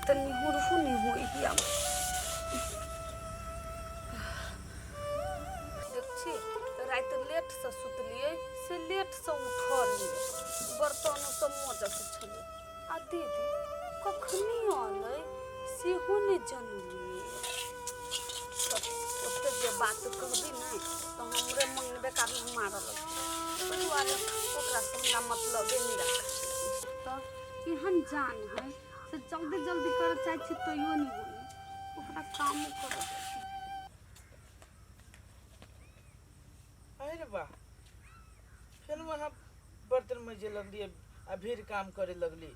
तऽ निहुरहु नहि होइ आब। देखছি राति लेटसँ सुतलियै से लेटसँ उठलियै, बर्तनो सब मजक छलै। आ दीदी कखनी अलै सेहो नहि जनलियै। तऽ ओते जे बात कहबी ने तऽ हमरे मंगबे कारण मारऽ लगतै, ओहि दुआरे ओकरासँ हमरा मतलबे नहि राखै। तऽ एहन जान है से जल्दी जल्दी करऽ चाहै छी तैयो नहि होइ, ओकरा कामो करऽ दै छै। अरे वाह, फेर वहाँ बर्तन मजे लगली आ भीड़ काम करे लगली।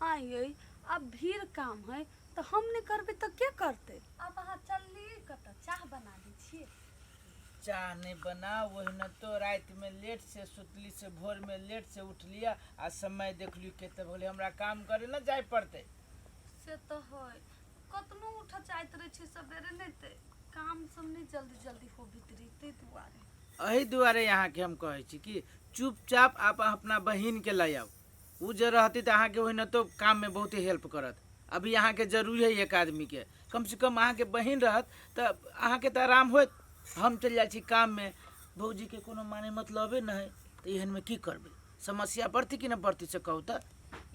आइ आब भीड़ काम है तऽ हम नहि करबै तऽ के करतै? आब अहाँ चललियै कतऽ? चाह बना दै छियै। चाह नहीं बना, ओहिना तो राति में लेट से सुतली से भोर में लेट से उठलियै आ समय देखली कते भऽ गेलै, हमरा काम करे न जाय पड़तै। से तऽ है, कतनो उठऽ चाहैत रहै छी सवेरे नहि तऽ काम सब नहि जल्दी जल्दी होबित रही, ताहि दुआरे। एहि दुआरे अहाँके हम कहै छी कि चुपचाप आप अपना बहिनके लऽ आउ। ओ जे रहती तऽ अहाँके ओहिना तो काममे बहुत हेल्प करत। अभी अहाँके जरूरी है एक आदमीके, कमसँ कम अहाँके बहिन रहत तऽ अहाँके तऽ आराम होयत। हम चलि जाइ छी काममे, भौजीके कोनो माने मतलबे नहि है, तऽ एहनमे की करबै? समस्या बढ़तै कि नहि बढ़तै से कहू तऽ।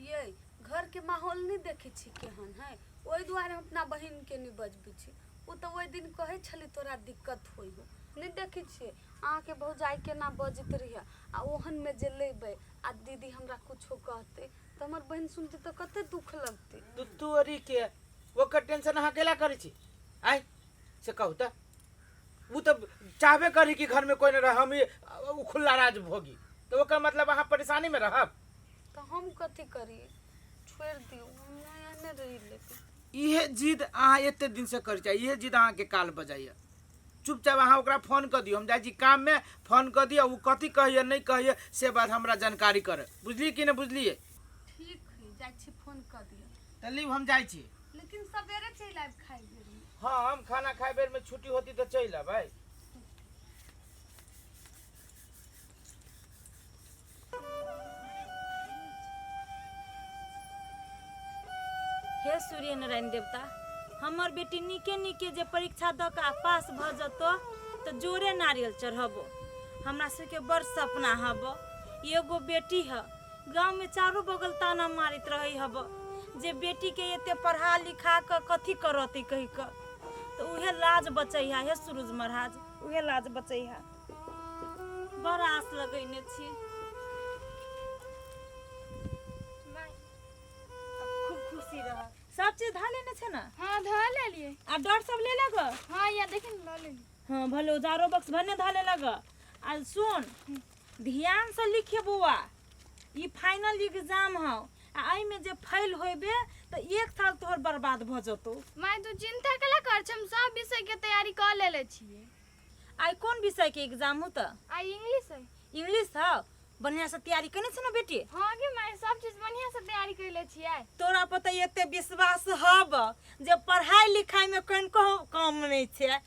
ये घरके माहौल नहि देखै छी केहन है, ओहि दुआरे हम अपना बहिनके नहि बजबै छी। ओ तऽ ओहि दिन कहै छली तोरा दिक्कत होइ हो, नहि देखै छियै अहाँके भौजाइ केना बजैत रहियै। आ ओहनमे जे लेबै आ दीदी हमरा कुछो कहतै तऽ हमर बहिन सुनतै तऽ कते दुख लगतै। तू तोरी के ओकर टेंशन अहाँ केला करै छी आइ से कहू तऽ? ओ तऽ चाहबे करी कि घरमे कोइ नहि रह, हम ही ओ खुला राज भोगी, तऽ ओकर मतलब अहाँ परेशानीमे रहब। तऽ हम कथी करियै? छोड़ि दियौ, हम नहि एहने रहि लेबै। इहे जिद अहाँ एते दिनसँ करै छी, इहे जिद अहाँके काल बजाइए। चुपचाप अहाँ ओकरा फोन कऽ दियौ, हम जाइ छी काममे, फोन कऽ दियौ। ओ कथी कहैए नहि कहैए से बात हमरा जानकारी करऽ, बुझलियै कि नहि बुझलियै? ठीक है, जाइ छी फोन कऽ दियौ। तऽ लिउ, हम जाइ छी। लेकिन सवेरे चलि आयब खाइ बेरमे। हाँ, हम खाना खाइ बेरमे छुट्टी होती तऽ चलि अबै। हे सूर्य नारायण देवता, हमर बेटी नीके नीके जे परीक्षा दऽ कऽ आ पास भऽ जतौ तऽ जोरे नारियल चढ़बो। हमरा सबके बड़ सपना हब, एगो बेटी ह, गाँवमे चारू बगल ताना मारैत रहै हब जे बेटीके एते पढ़ा लिखा कऽ कथी करतै कहि कऽ, तऽ उहे लाज बचै है। हे सूरज महाराज, उहे लाज बचै है। बड़ आस लगैने छी। खूब खुशी रह। सब चीज धऽ लेने छै ने? हाँ, धऽ लेलियै। आ डर सब ले लग? हाँ, या देखिन लऽ लेलियै। हाँ, भले उजारो बक्स भने धऽ ले लग। आ सुन, ध्यान से लिखे बौआ, ई फाइनल एग्जाम हौ आ एहिमे जे फेल होइबे तऽ एक साल तोहर बर्बाद भऽ जतौ। माय, तू चिंता केला कर छै, हम सब विषय के तैयारी कऽ लेले छियै। आइ कोन विषय के एग्जाम हो तऽ? आइ इंग्लिश है। इंग्लिश हौ? बढ़िया से तैयारी केने छै ने बेटी? हाँ गे माय, सब चीज बढ़िया से तैयारी कैले छियै। तोरा पर तऽ एते विश्वास हब जे पढ़ाई लिखाई में कनिको कम नहीं छै।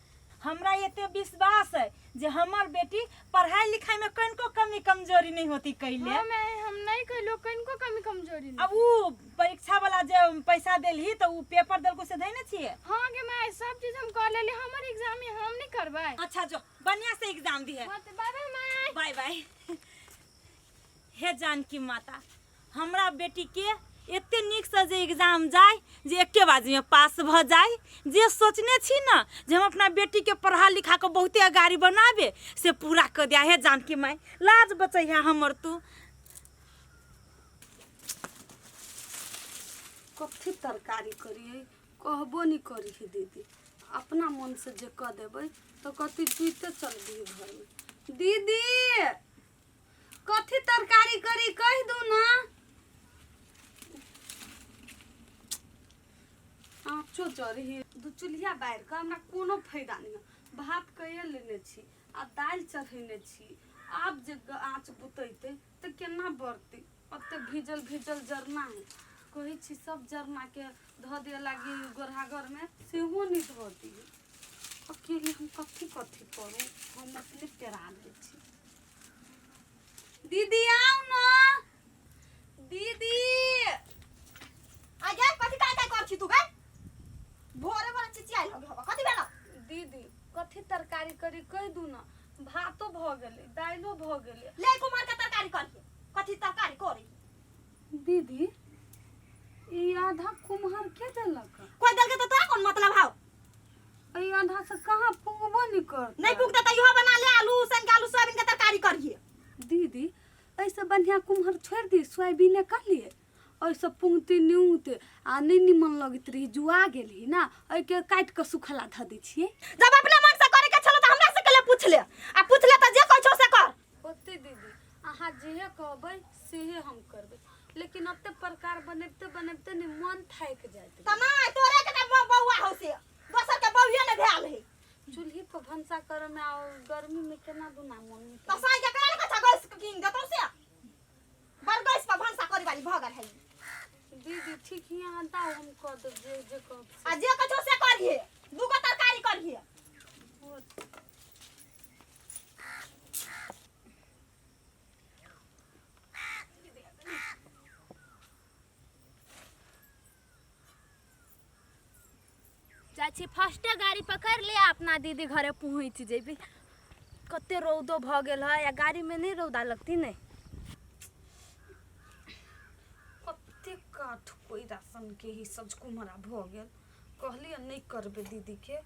हमरा एते विश्वास है जे हमर बेटी पढ़ाई लिखाई में कनिको कमी कमजोरी नहीं होती कैले। हाँ माय, हम नहीं कैलो कनिको कमी कमजोरी नहीं। अब उ परीक्षा वाला जे पैसा देलही तऽ उ पेपर देलको से धैने छियै? हाँ गे माय, सब चीज हम कर लेली, हमर एग्जाम है, हम नहीं करबै। अच्छा जो, बढ़िया से एग्जाम दिहे। हाँ तऽ बाय बाय my. By by. हे जानकी माता, हमरा बेटी के एते नीकसँ जे एग्जाम जाय जे एके बाजीमे पास भऽ जाय। जे सोचने छी ने जे हम अपना बेटीके पढ़ा लिखा कऽ बहुते अगाड़ी बनाबे, से पूरा कऽ दिया। हे जानकी माय, लाज बचैहे हमर तू। कथी तरकारी करियै कहबो नहि करी है दीदी, अपना मनसँ जे कऽ देबै तऽ कथी जुइते चलबिही घरमे। दीदी कथी तरकारी करी कहि दू ना। आँचो जरी है, दू चूल्हिया बारि कऽ हमरा कोनो फायदा नहि है। भात कैए लेने छी आ दालि चढ़ेने छी, आब जे आँच बुतेतै तऽ केना बढ़तै? ओते भीजल भीजल जरना है, कहै छी सब जरनाके धऽ दिअ लागी गोरहा घरमे, सेहो नहि धऽ दिअ। अकेले हम कथी कथी करू, हम अपने पेरा दै छी। दीदी आउ न दीदी। आ जा, कथी काय काय कर छी तू गे? भऽ गेलै। ले कुम्हर के तरकारी करिहे, कथी तरकारी करी? दीदी, ई आधा कुम्हर के देलक? कोई देलकै तऽ तोरा कोन मतलब हौ? एहि आधा से कहाँ पुंगबो नहीं करतै। नहीं पुगतै तऽ इहो बना ले, आलू उसन के आलू सोयाबीन के तरकारी करिहे। दीदी, एहिसँ बढ़िआँ कुम्हर छोड़ि दी, सोयाबीने कर लिए। एहिसँ पुंगती निउते आ नहि निमन लगैत रही, जुआ गेलही ना। एहिके काटि कऽ सुखला धऽ दै छियै। जब अपने मन से करे के छलो तऽ हमरा से केले पूछले? आ पूछले तऽ जे कहै छौ से कर। होते दीदी, अहाँ जेहे कहबै सेहे हम करबै, लेकिन ओते प्रकार बनबिते बनबिते ने मन थाकि जाइत। तऽ नहि तोरे के तऽ बौआ हौ, से दोसर के बौए ने भेल है। चूल्ही पर भनसा करे में आ गर्मी में केना दुना मन। तऽ साँझ के केना ने कथा गैस कीन देतौ, से बड़ गैस पर भनसा करे वाली भऽ गेल है। दीदी, ठीक ही, अहाँ दाउ, हम कऽ देब जे जे कहब से। आ जे कहै छौ से करिहे, दूगो तरकारी करिहे। होत। जाइ छी, फर्स्टे गाड़ी पकड़ि ले, अपना दीदी घरे पहुँच जेबै। कते रौदो भऽ गेल है आ गाड़ीमे नहि रौदा लगती ने। कते काठ कोयरा सनके ही सज कुम्हरा भऽ गेल। कहलियै नहि करबै दीदीके,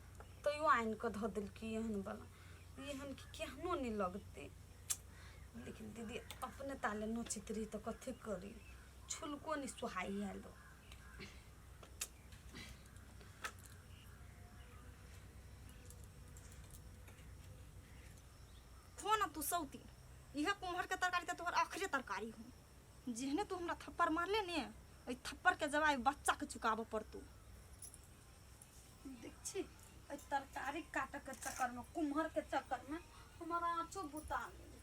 तैयो आनि कऽ धऽ देलकै एहन बला, एहन कि केहनो नहि लगतै। लेकिन दीदी अपने ताले नोचैत रही तऽ कथी करी, छुलको नहि सोहाइ आयल। खो ना तू सौती इहे कुम्हर के तरकारी तऽ तोहर आखिरी तरकारी हो। जेहने तू हमरा थप्पड़ मारले ने, ओहि थप्पड़ के जवाब बच्चा के चुकाबऽ पड़तौ। देख छी, एहि तरकारी काटऽ के चक्करमे, कुम्हरके चक्करमे हमर आँचो बुता गेल।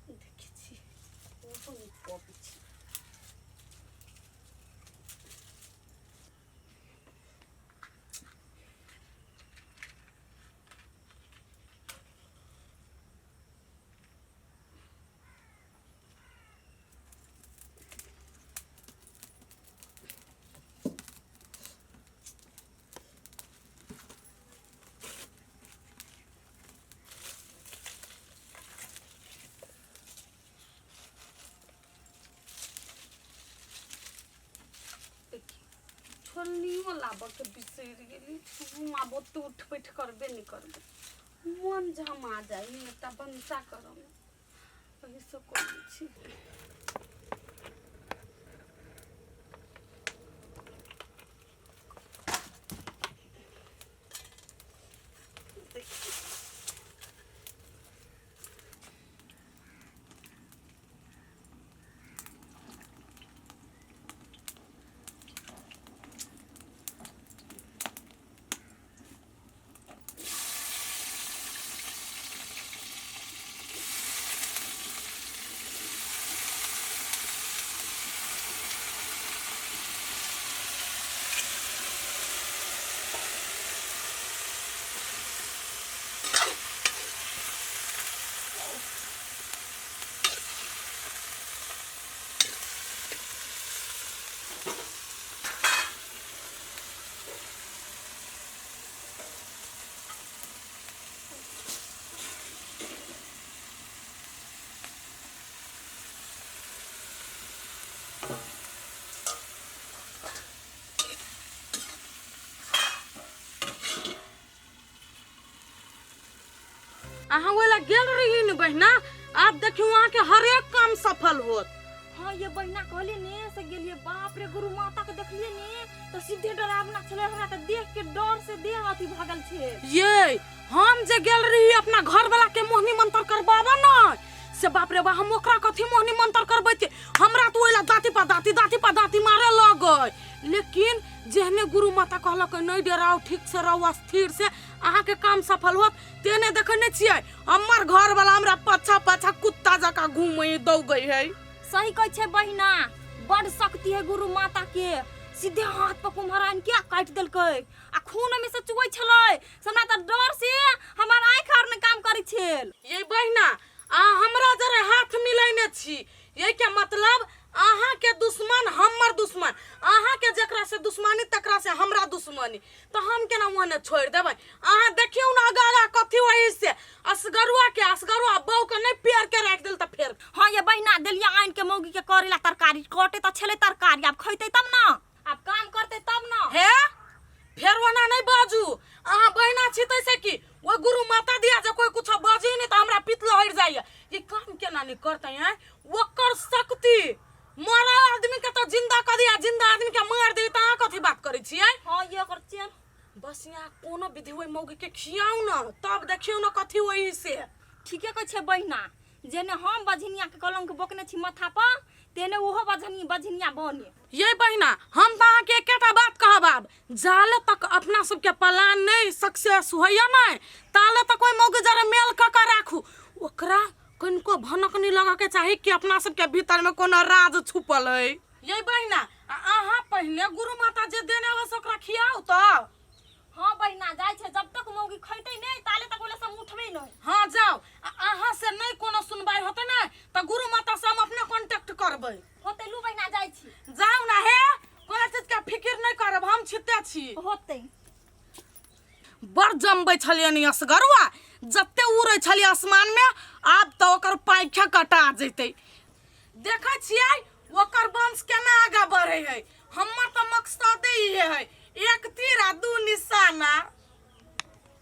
देखै छी, ओहो नहि पबै छै। देखी, छोलनियो लाबऽके बिसरि गेली। हम आब ओते उठ बैठ करबे नहि करबै, मन झमा जाइ एकटा भनसा करऽमे, ओहिसँ करै छी। अहाँ ओहि लए गेल रही ने बहिना, आब देखियौ अहाँके हरेक काम सफल होत। हाँ ये बहिना, कहलिए ने से गेलिए। बाप रे, गुरु माता के देखलिए ने तो सीधे डरावना छलै हमरा, तऽ देख के डर से देह अथी भऽ गेल छै। ये हम जे गेल रही अपना घर वाला के मोहनी मंत्र करबाबऽ ने, से बाप रे बा, हम ओकरा कथी मोहनी मंत्र करबै? हमरा तो ओहि ला दाँती पर दाँती, दाँती पर दाँती मारे लगै। लेकिन जेहने गुरु माता कहलक, नहि डराउ, ठीक से रहू, स्थिर से अहाँके काम सफल होत, तेहने देखै नहि छियै, हमर घर वाला हमरा पाछा पाछा कुत्ता जकाँ घूमै दौगै है। सही कहै छै बहिना, बड़ शक्ति है गुरु माता के। सीधे हाथ पर कुम्हर आनि के काटि देलकै आ खून ओहिमे से चुबै छलै, से हमरा तऽ डर से हमर आँखि आर नहि काम करै छल। ये बहिना, अहाँ हमरा जरे हाथ मिलैने छी यही के मतलब अहाँ के दुश्मन हमर दुश्मन अहाँ के जकरा से दुश्मनी तकरा से हमरा दुश्मनी तऽ हम केना ओहने छोड़ि देबै अहाँ देखियौ ने आगा आगा कथी होई से असगरुआ के असगरुआ बहू के नहि पेड़ के राखि देल तऽ फेर हाँ ये बहिना देलिया आनि के मौगी के करेला तरकारी कटे तऽ छलै तरकारी आब खैतै तब ना आब काम करतै तब ना हे फेर ओना नहि बाजू अहाँ बहिना छी तैसे की ओहि गुरु माता दिया जे कोई कुछ बाजे नहि तऽ हमरा पित लहरि जाइए ई काम केना नहि करतै हैं ओकर शक्ति मरल आदमी के तऽ जिंदा कऽ दिया जिंदा आदमी के मार दे तऽ अहाँ कथी बात करै छियै हाँ ये ओकर चेन बस यहाँ कोनो विधि ओहि मौगी के खियाउ न तब देखियौ न कथी होई से ठीके कहै छै बहिना जेने हम बझनिया के कलंक बोकने छी माथा पर तेने ओहो बझनी बझनिया बने ये बहिना हम तऽ अहाँके एकेटा बात कहब आब जाले तक अपना सबके प्लान नहि सक्सेस होइए नहि ताले तक ओहि मौगी जरे मेल कऽ कऽ राखू ओकरा कनिको भनक नहि लगऽके चाही कि अपना सबके भीतरमे कोनो राज छुपल है ये बहिना आ अहाँ पहिने गुरु माता जे देने हो से ओकरा खियाउ तऽ हाँ बहिना जाइ छै जब तक मौगी खैतै नहि ताले तक ओले सब उठबै नहि हाँ जाउ आ अहाँ से नहि कोनो सुनवाई होतै ने तऽ गुरु माता से हम अपने कांटेक्ट करबै होतै लू बहिना जाइ छी जाउ ना हे कोनो चीज के फिकिर नहि करब हम छिते छी होतै बड़ जमबै छलियै नि असगरुआ जते उड़ै छलियै आसमान में आब तऽ ओकर पाँखे कटा जेतै देखै छियै ओकर वंश केना आगा बढ़ै है हमर तऽ मकसदे इहे है एक तीर आ दू निशाना।